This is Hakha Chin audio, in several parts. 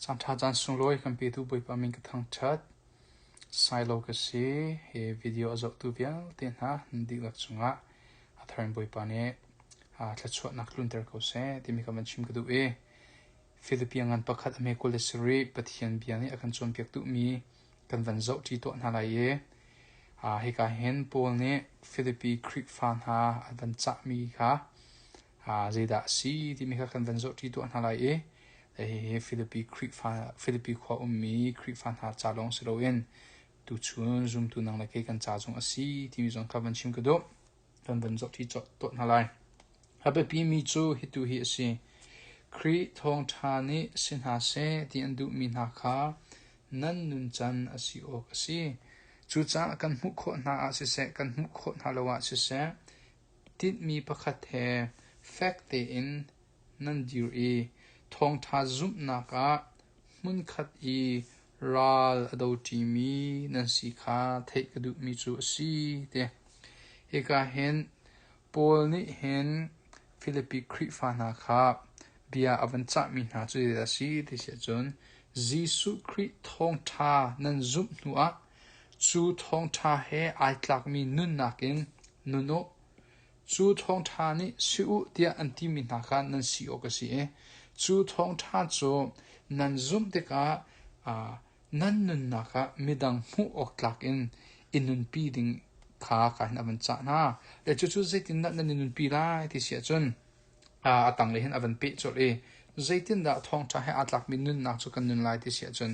Caanṭha caan sunglawi kan petu Bawipa min ka thangṭhat. Sailo ka si. Hi video a zohtu vialte hna nan dihlak cungah a thar in Bawipa nih thluachuahnak tlunter ko seh timi ka van chim ka duh i Philippi ngan pakhat a hme 27 Pathian bia nih a kan cawnpiak duhmi kan van zohṭi tuah hna lai i hika hin Paul nih Philippi Khrihfa hna a van cahmi kha zeidah a si timi kha kan van zohṭi tuah hna lai i hihi Philippi Khrihfa Philippi khua ummi Khrihfa hna ca lawng si loin tuchun zumtu nang le kei kan ca zong a si timi zong kha van chim ka duh. Kan van zohṭi tuah hna lai. A biapimi cu hitu hi a si. Khrih thawngṭha nih si hna seh ti an duhmi hna kha nan nuncan a si awk a si. Cucaah kan hmuh khawh hna ah siseh, kan hmuh khawh hna lo ah siseh, tinhmi pakhat he fek tein nan dir i thawngṭha zumhnak ah hmunkhat i ral a doṭimi nan si kha theih ka duhmi cu a si ti. Hika hin Paul nih hin Filipi Khrihfa hna kha bia a van cahmi hna cu zeidah a si ti si ahcun Jesuh Khrih thawngṭha nan zumh hnuah cu thawngṭha he ai tlakmi nunnak in nun u. Cu thawngṭha nih si u tiah an timi hna kha nan si awk a si i cu thawngṭha cu nan zumh tikah nan nunnak ah midang hmuh awk tlak in i nunpi ding kha ka hin a van cah hna. Le cucu zeitindah nan i nunpi lai ti si ahcun a tanglei hin a van peh colh i zeitindah thawngṭha he aa tlakmi nunnak cu kan nun lai ti si ahcun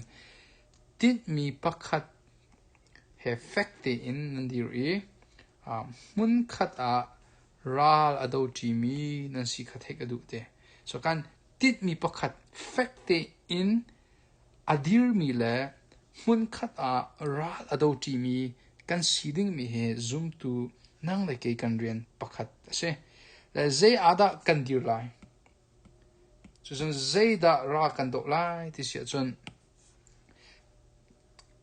tinhmi pakhat he fek tein nan dir i hmunkhat ah ral a doṭimi nan si kha theih ka duh te. So kan tinhmi pakhat fek tein a dirmi le hmunkhat ah ral a doṭimi kan si dingmi hi zumtu nang le kei kan rian pakhat a si. Le zei ah dah kan dir lai? Cucun zeidah ral kan doh lai ti si ahcun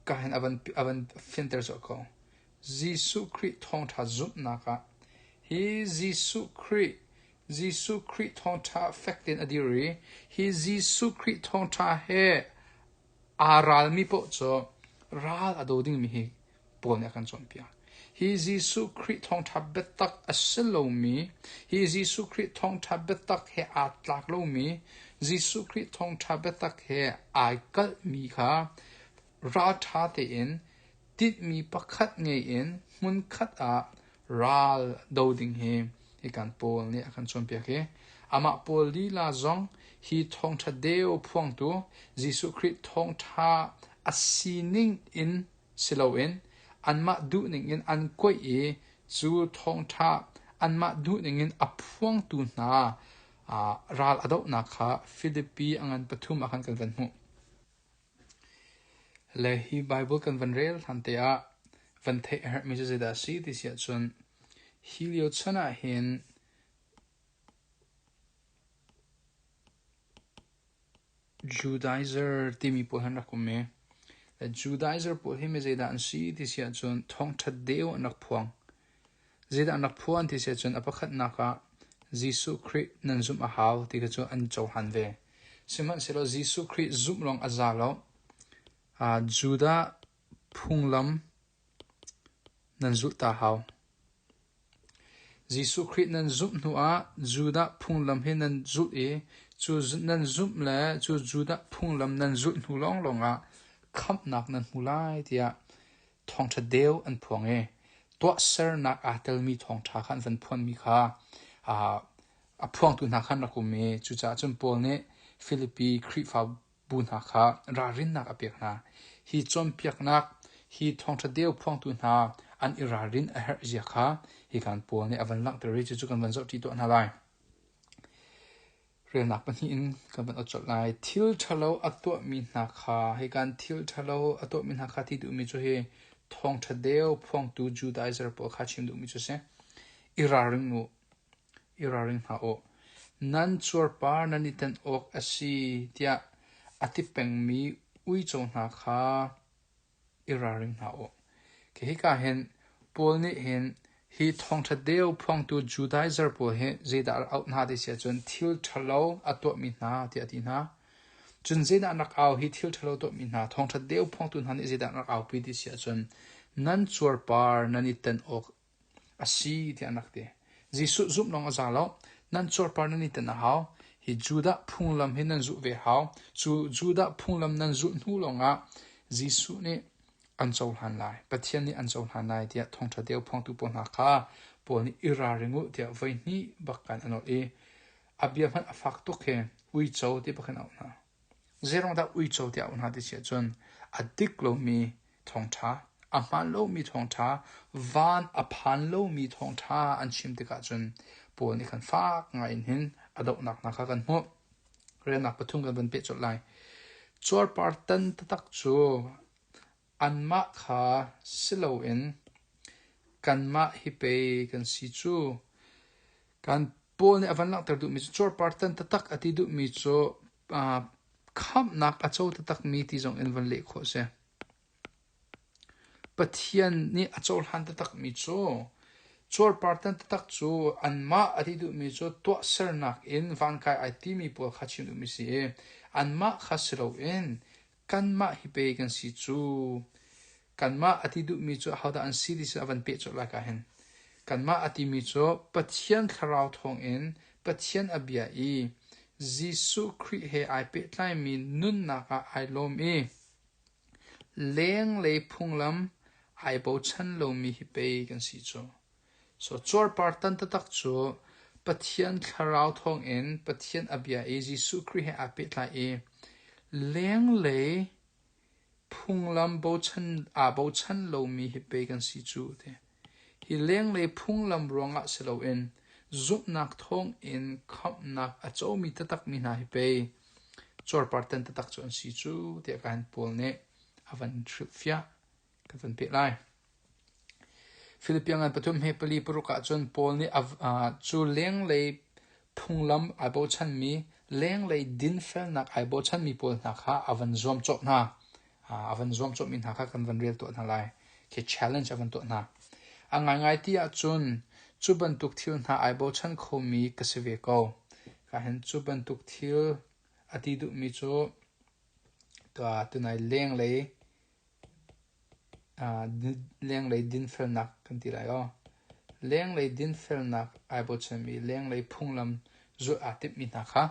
ka hin a van fianter colh ko. Jesuh Khrih thawngṭha zumhnak ah hi Jesuh Khrih Jesuh Khrih thawngṭha fek tein a dir i hi Jesuh Khrih thawngṭha he aa ralmi paoh cu ral a do dingmi hi Paul nih a kan cawnpiak. Hi Jesuh Khrih thawngṭha biatak a si lomi, hi Jesuh Khrih thawngṭha biatak he aa tlak lomi, Jesuh Khrih thawngṭha biatak he ai kalhmi kha ralṭha tein tinhmi pakhat ngei in hmunkhat ah ral do ding hi hikan Paul nih a kan cawnpiak i amah Paul lila zong hi thawngṭha deu phuangtu Jesuh Khrih thawngṭha a sining in si loin anmah duhning in an kuaih i cu thawngṭha anmah duhning in a phuangtu hna ral a dohnak kha Filipi a ngan pathum ah khan kan van hmuh. Le hi Baibal kan van rel hlan te ah van theih a herhmi cu zeidah a si ti si ahcun hi lio chan ah hin Judaizer timi pawl han rak um i Judaizer pawl hi mi zeidah an si ti si ahcun thawngṭhat deu an rak phuang. Zeidah an rak phuan ti si ahcun a pakhatnak ah Jesuh Khrih nan zumh a hau ti kha cu an cohlan ve. Sihmanhsehlaw Jesuh Khrih zumh lawng a za lo. Judah phunglam nan zulh ta hau. Jesuh Khrih nan zumh hnuah Judah phunglam hi nan zulh i cu nan zumh le cu Judah phunglam nan zulh hnu lawnglawng ah khamhnak nan hmu lai tiah thawngṭha deu an phuang i tuahsernak aa telmi thawngṭha kha an van phuanmi kha a phuangtu hna kha an rak um i cucaah cun Paul nih Filipi Khrihfabu hna kha ralrinnak a pek hna. Hi cawnpiaknak, hi thawngṭha deu phuangtu hna an i ralrin a herh zia kha hikan Paul nih a van langhter i cucu kan van zohṭi tuah hna lai. Relnak pahnih in kan van ot colh lai. Thil ṭhalo a tuahmi hna kha hikan thil ṭhalo a tuahmi hna kha ti duhmi cu hi thawngṭha deu phuangtu Judaizer pawl kha chim duhmi cu a si. I ralring u. I ralring hna u. Nan cuarpar nan i tenh awk a si tiah a ti pengmi uico hna kha i ralring hna u. Hika hin Paul nih hin hi thawngṭha deu phuangtu Judaizer pawl hi zeidah a auh hna ti si ahcun thil ṭhalo a tuahmi hna tiah a ti hna. Cun zeidah an rak au hi thil ṭhalo tuahmi hna thawngṭha deu phuangtu hna nih zeidah an rak aupi ti si ahcun nan cuarpar nan i tan awk a si tiah an rak ti. Jesuh zumh lawng a za lo. Nan cuarpar nan i tan a hau. Hi Judah phunglam hi nan zulh ve hau. Cu Judah phunglam nan zulh hnu lawngah Jesuh nih an cohlan lai. Pathian nih an cohlan lai tiah thawngṭha deu phuangtu pawl hna kha Paul nih i ralring u tiah voihnih bak kan a nolh i a bia hmanh a fak tuk hi uico ti bak in a auh hna. Zeiruang dah uico tiah a auh hna ti si ahcun a dik lomi thawngṭha, a hmaan lomi thawngṭha, van a phan lomi thawngṭha an chim tikah cun Paul nih khan fak ngai in hin a dohnak hna kha kan hmuh. Relnak pathum kan van peh colh lai. Cuarpar tan taktak cu anmah kha si loin kanmah hi pei kan si cu. Kan Paul nih a van langhter duhmi cu cuarpar tan taktak a ti duhmi cu khamhnak a co taktakmi ti zong in van leh khawh a si. Pathian nih a cohlan taktakmi cu cuarpar tan taktak cu anmah a ti duhmi cu tuahsernak in vankai ai timi pawl kha chim duhmi si i anmah kha si loin kanmah hi pei kan si cu. Kanmah a ti duhmi cu ahodah an si ti cu a van peh colh lai ka hin. Kanmah a timi cu Pathian thlarau thawngin Pathian a bia i Jesuh Khrih he ai pehtlaimi nunnak ah ai lawm i Lenglei phunglam ai bochan lomi hi pei kan si cu. So cuarpar tan taktak cu Pathian thlarau thawngin Pathian a bia i Jesuh Khrih he aa pehtlai i lenglei phunglam bochan aa bochan lomi hi pei kan si cu ti. Hi lenglei phunglam ruangah si loin zumhnak thawngin khamhnak a comi taktakmi hna hi pei cuarpar tan taktak cu an si cu tiah kahin Paul nih a van hrilhfiah kan van peh lai. Philippian ngan pathum he pali paruk ahcun Paul nih cu lenglei phunglam ai bochanmi lenglei dinfelnak ai bochanmi pawl hna kha a van zuamcawh hna. A van zuamcawhmi hna kha kan van rel tuah hna lai. Khi challenge a van tuah hna. A ngaingai ti ahcun cu bantuk thil hna ai bochan khomi ka si ve ko. Ka hin cu bantuk thil a ti duhmi cu tunai lenglei lenglei dinfelnak kan ti lai aw. Lenglei dinfelnak ai bochanmi lenglei phunglam zulh aa timhmi hna kha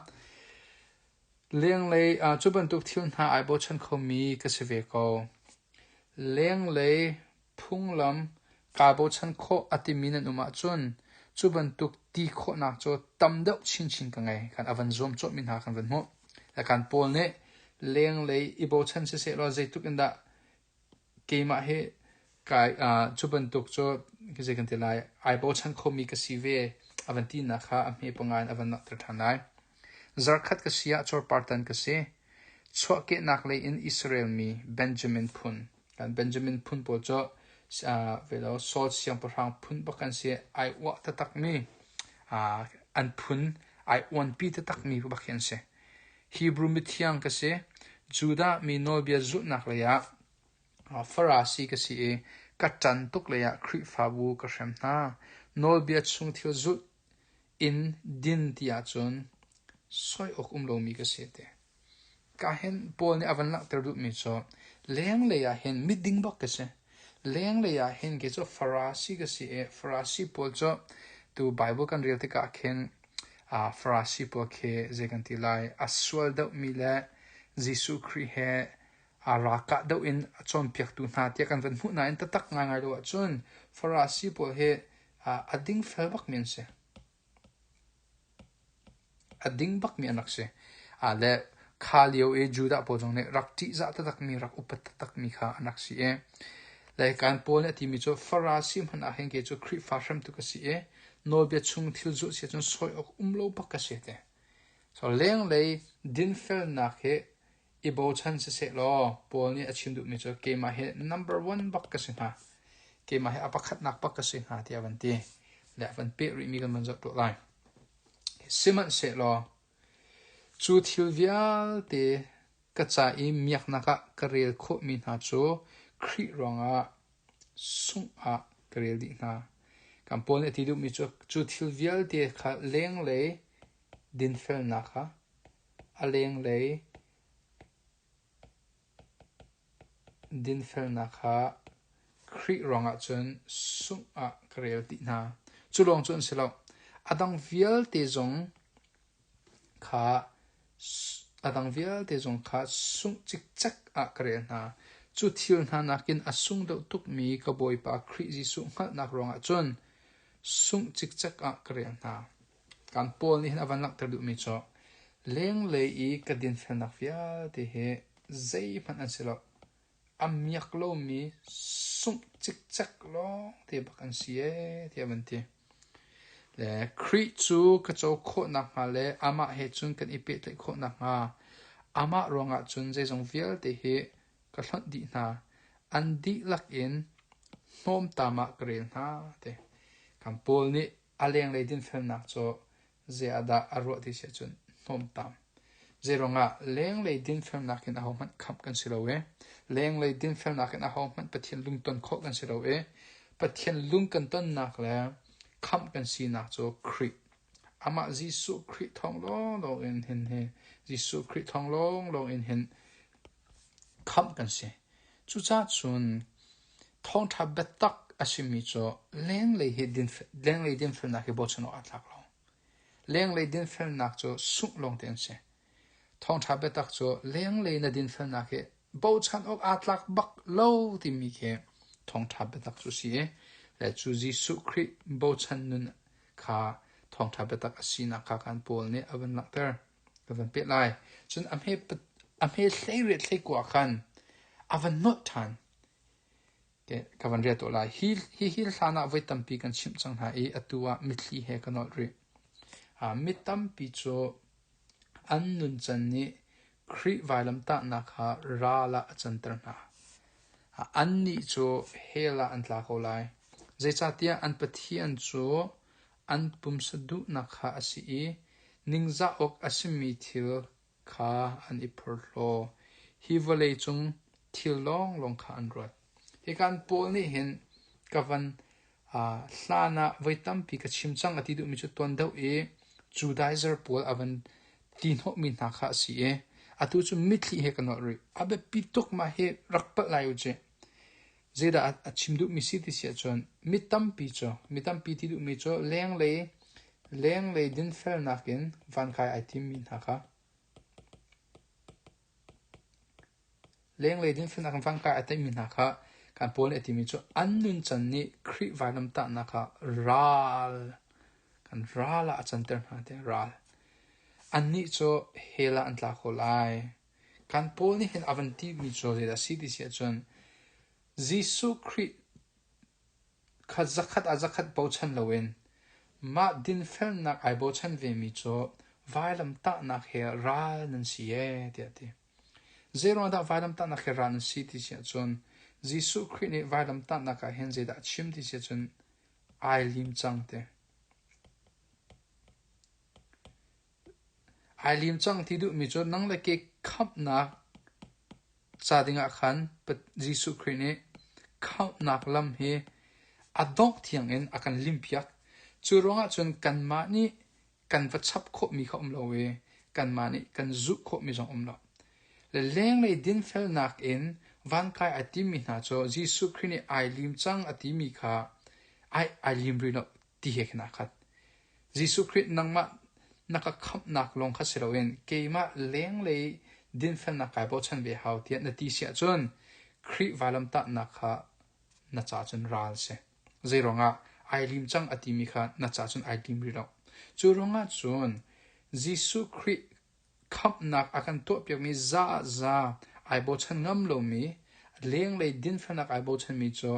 lenglei cu bantuk thil hna ai bochan khomi ka si ve ko. Lenglei phunglam kaa bochan khawh a timi nan um ahcun cu bantuk ti khawhnak cu tam deuh chinchin ka ngei. Kan a van zuamcawhmi hna kan van hmuh. Le kan Paul nih lenglei i bochan siseh law zeitluk in dah keimah hi kai cu bantuk cu zei kan ti lai ai bochan khomi ka si ve a van tinak kha a hme panga in a van langhter ṭhan lai. Zarkhat ka si ah cuarpartan ka si. Chuahkehnak lei in Israel mi Benjamin phun Kan Benjamin phun pawl cu velo Saul siangpahrang phun bak an si. Ai uah taktakmi an phun ai uanpi taktakmi bak hi an si. Hebrew mithiang ka si. Judah mi nawlbia zulhnak lei ah Farasi ka si i ka ṭan tuk lei ah Khrihfabu ka hrem hna. Nawlbia chung thil zulh in din ti ahcun soi awk um lomi ka si te. Ka hin Paul nih a van langhter duhmi cu lenglei ah hin miding bak ka si. Lenglei ah hin kei cu Farasi ka si i Farasi pawl cu tu Bible kan rel tikah khin Farasi pawl khi zei kan ti lai a sual deuhmi le Jesuh Khrih he aa ralkah deuh in a cawnpiaktu hna tiah kan van hmuh nain taktak ngaingai lo ahcun Farasi pawl hi a dingfel bakmi an si. A ding bakmi an rak si. Le kha lio i Judah pawl zong nih rak ṭihzah taktakmi, rak upat taktakmi kha an rak si i le kan Paul nih a timi cu Farasi hmanh ah hin kei cu Khrihfa hremtu ka si i nawlbia chung thil zulh si ahcun sawi awk um lo bak ka si a ti. So lenglei dinfelnak hi i bochan sisehlaw Paul nih a chim duhmi cu keimah hi number one bak ka si hnga. Keimah hi a pakhatnak bak ka si hnga tiah a van ti. Le a van peh rihmi kan van zoh tuah lai. Sihmanhsehlaw cu thil vialte ka ca i miaknak ah ka rel khawhmi hna cu Khrih ruangah sungh ah ka rel dih hna. Kan Paul nih a ti duhmi cu cu thil vialte kha lenglei dinfelnak kha a lenglei. dinfelnak kha Khrih ruangah cun sungh ah ka rel dih hna. Cu lawng cu an si lo. A dang vialte zong kha a dang vialte zong kha sungh cikcek ah ka rel hna. Cu thil hna nakin a sung deuh tukmi ka Bawipa Khrih Jesuh hngalhnak ruangah cun sungh cikcek ah ka rel hna. Kan Paul nih hin a van langhter duhmi cu lenglei i ka dinfelnak vialte hi zeihmanh an si lo. A miak lomi sungh cikcek lawngte bak an si ee tiah a van ti. Le Khrih cu ka co khawh nakhnga le amah he cun kan i pehtlaih khawh nakhnga amah ruangah cun zeizong vialte hi ka hlonh dih hna. An dihlak in hnawmtam ah ka rel hna ti. Kan Paul nih a lenglei dinfelnak cu zei ah dah a ruah ti si ahcun hnawmtam. Zeiruangah lenglei dinfelnak in ahohmanh khamh kan si lo i lenglei dinfelnak in ahohmanh Pathian lungton khawh kan si lo i Pathian lung kan tonnak le khamh kan sinak cu Khrih. Amah Jesuh Khrih thawng lawnglawng in hin hi Jesuh Khrih thawng lawnglawng in hin khamh kan si. Cucaah cun thawngṭha biatak a simi cu lenglei hi lenglei dinfelnak hi bochan awk aa tlak lo. Lenglei dinfelnak cu sungh lawngte an si. Thawngṭha biatak cu lenglei na dinfelnak hi bochan awk aa tlak bak lo timi khi thawngṭha biatak cu a si i le cu Jesuh Khrih bochan nun kha thawngṭha biatak a sinak kha kan Paul nih a van langhter. Ka van peh lai. Cun a hme a hme 18 hleikua khan a van nolh ṭhan. Ka van rel tuah lai. Hi hi hi hlan ah voi tampi kan chimh cang hna i atu ah mitthli he ka nolh rih. Mi tampi cu an nuncan nih Khrih vailamtahnak kha ral ah a canter hna. Annih cu hell ah an tla ko lai. Zeicahtiah an Pathian cu an pumsa duhnak kha a si i ningzah awk a simi thil kha an i phorhlaw. Hi vawlei cung thil lawnglawng kha an ruat. Hika Paul nih hin ka van hlan ah voi tampi ka chim cang a ti duhmi cu tuan deuh i Judaizer pawl a van ti hnawhmi hna kha a si i atu cu mitthli he ka nolh rih. A biapi tuk mah hi rak palh lai u cih. Zeidah a chim duhmi si ti si ahcun mi tampi cu mi tampi ti duhmi cu lenglei lenglei dinfelnak in vankai ai timmi hna kha lenglei dinfelnak in vankai ai timmi hna kha kan Paul nih a timi cu an nuncan nih Khrih vailamtahnak ah ral kan ral ah a canter hna ti ral. Annih cu hell ah an tla ko lai. Kan Paul nih hin a van timi cu zeidah a si ti si ahcun Jesuh Khrih kha zakhat ah zakhat bochan loin mah dinfelnak ai bochan vemi cu vailamtahnak he ral nan si ee tiah a ti. Zeiruang dah vailamtahnak he ral nan si ti si ahcun Jesuh Khrih nih vailamtahnak ah hin zeidah a chim ti si ahcun ai lim cang ti. Ai lim cang ti duhmi cu nang le ke khamhnak ca dingah khan Jesuh Khrih nih khamhnak lam hi a dongh tiangin a kan limpiak. Cu ruangah cun kanmah nih kan va chap khawhmi kha um lo i kanmah nih kan zuh khawhmi zong um lo. Le lenglei dinfelnak in vankai ai timmi hna cu Jesuh Khrih nih ai lim cang a timi kha ai ai lim rih lo ti he khin aa khat. Jesuh Khrih nangmah na ka khamhnak lawng kha si loin keimah lenglei dinfelnak kai bochan ve hau tiah na ti si ahcun Khrih vailamtahnak kha na ca cun ral si. Zeiruangah ai lim cang a timi kha na ca cun ai lim rih lo. Cu ruangah cun Jesuh Khrih Khamhnak a kan tuahpiakmi za ah za ai bochan ngam lomi, lenglei dinfelnak ai bochanmi cu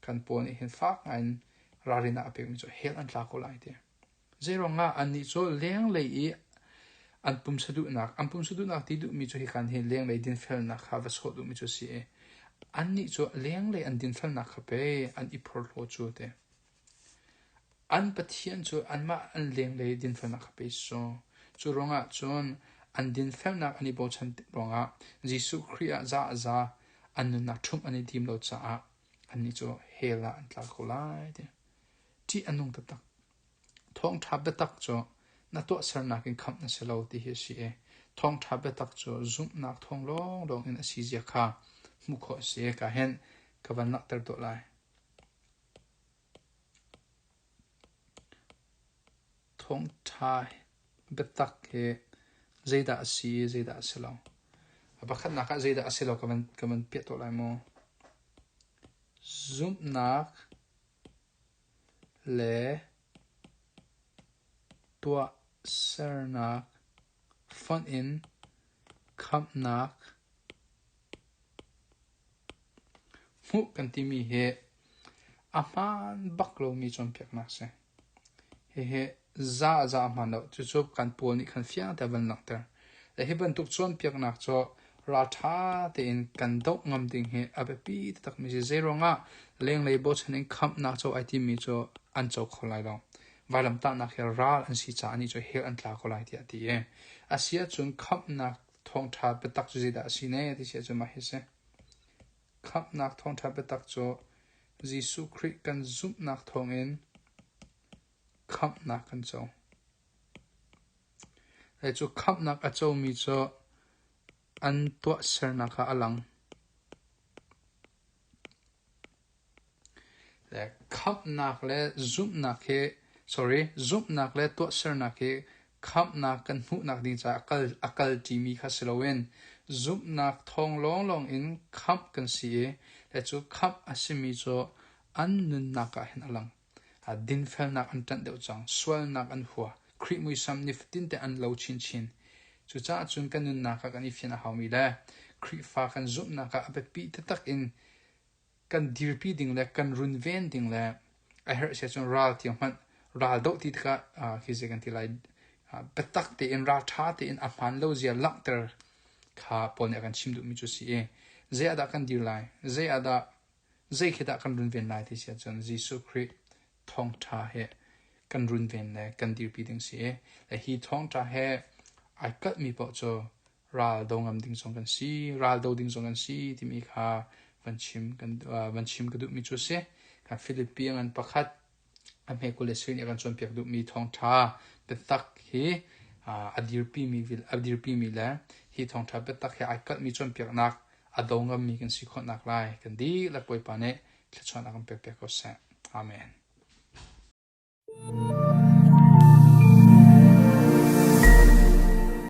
kan paw nih hin fak ngaiin ralrin ah a pekmi cu hell an tla ko lai ti. Zeiruangah annih cu lenglei i an pumsa duhnak, an pumsa duhnak ti duhmi cu hikan hi lenglei dinfelnak kha va sawh duhmi cu a si i annih cu lenglei an dinfelnak kha pei an i phorhlaw cu ti. An Pathian cu anmah an lenglei dinfelnak kha pe sawh. Cu ruangah cun an dinfelnak an i bochan ruangah Jesuh Khrih ah za ah za an nunnak ṭhumh an i dim lo caah annih cu hell ah an tla ko lai ti. Ṭih a nung taktak. Thawngṭha biatak cu na tuahsernak in khamh na si lo ti hi a si i thawngṭha biatak cu zumhnak thawng lawnglawng in a si zia kha hmuh khawh a si. Ka hin ka van langhter tuah lai. Thawngṭha biatak hi zeidah a si i zeidah a si lo. A pakhatnak ah zeidah a si lo ka van, ka van piah tuah lai mu. Zumhnak le tuahsernak fonh in khamhnak hmuh kan timi hi a hmaan bak lomi cawnpiaknak a si. Hihi za a za a hmaan lo. Cucu kan pawl nih khan fiang te a van langhter. Le hi bantuk cawnpiaknak cu ralṭha tein kan doh ngam ding hi a biapi taktakmi a si. Zeiruangah lenglei bochan in khamhnak co ai timi cu an co kho lai lo. Vailamtahnak hi ral an si caah anih cu hell an tla ko lai tiah a ti i a si ahcun khamhnak thawngṭha biatak cu zeidah a si ne ti si ahcun mah hi a si. Khamhnak thawngṭha biatak cu Jesuh Khrih kan zumhnak thawngin khamhnak kan co. Le cu khamhnak a comi cu an tuahsernak ah a lang. Le khamhnak le zumhnak hi sorry zumhnak le tuahsernak hi khamhnak kan hmuhnak ding caah a kal ṭimi kha si loin zumhnak thawng lawnglawng in khamh kan si i le cu khamh a simi cu an nunnak ah hin a lang. Dinfelnak an ṭanh deuh cang, sualnak an hua, Khrih muisam nifatin te an lo chinchin. Cucaah cun kan nunnak ah kan i fian a haumi le Khrihfa kan zumhnak ah a biapi taktak in kan dirpi ding le kan runven ding le a herh si ahcun ral tiang hmanh ral doh ti tikah khi zei kan ti lai biatak tein ralṭha tein a hmaan lo zia langhter kha Paul nih a kan chim duhmi cu a si i zei ah dah kan dir lai zei ah dah zei khi dah kan runven lai ti si ahcun Jesuh Khrih thawngṭha he kan runven le kan dirpi ding si i le hi thawngṭha he ai kalhmi paoh cu ral do ngam ding zong kan si, ral do ding zong kan si timi kha van chim kan van chim ka duhmi cu a si. Kan Philippi ngan pakhat a hme 20 le nih a kan cawnpiak duhmi thawngṭha biatak hi a dirpimi a dirpimi le hi thawngṭha biatak he ai kalhmi cawnpiaknak a do ngammi kan si khawhnak lai kan dihlak Bawipa nih thluachuahnak kan pekpiak ko seh. Amen.